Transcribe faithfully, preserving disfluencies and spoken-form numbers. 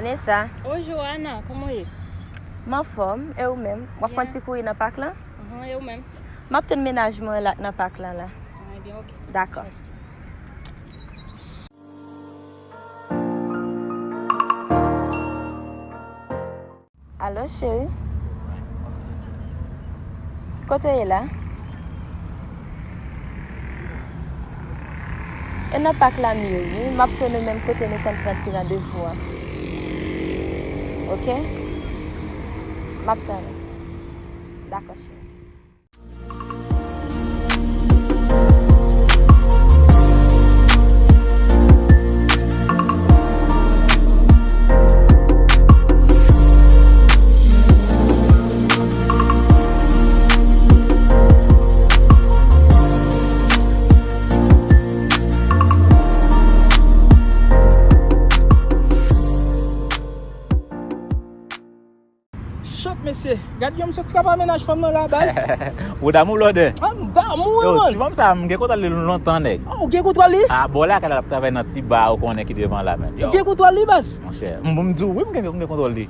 Vanessa. Oh, Johanna, kòman w ye? M anfòm, e ou menm? W ap fè yon ti kouri nan pak lan? Ahan, e ou menm? M ap tann mennaj mwen la nan pak lan la. Ah, ebyen, ok. Dakò. Alo, cheri? Kote w ye la? E nan pak la m ye wi. M ap tann ou menm kote nou konn pran ti randevou an. Oke? M ap tann ou. Dakò, cheri. Shit, mesye. Gad yon m sot frape a mennaj fanm nan la, baz. Ou damou blòdè? Ah, m damou, yo, man. Ti fanm sa, m gen kontròl li lontan, nèg. Oh, ou gen kontròl li? Ah, bò lakay la, l ap travay nan ti ba, ou konnen ki devan la, menn. Ou gen kontròl li, baz? Monchè, m, m di w, wi, m gen, m gen kontròl li.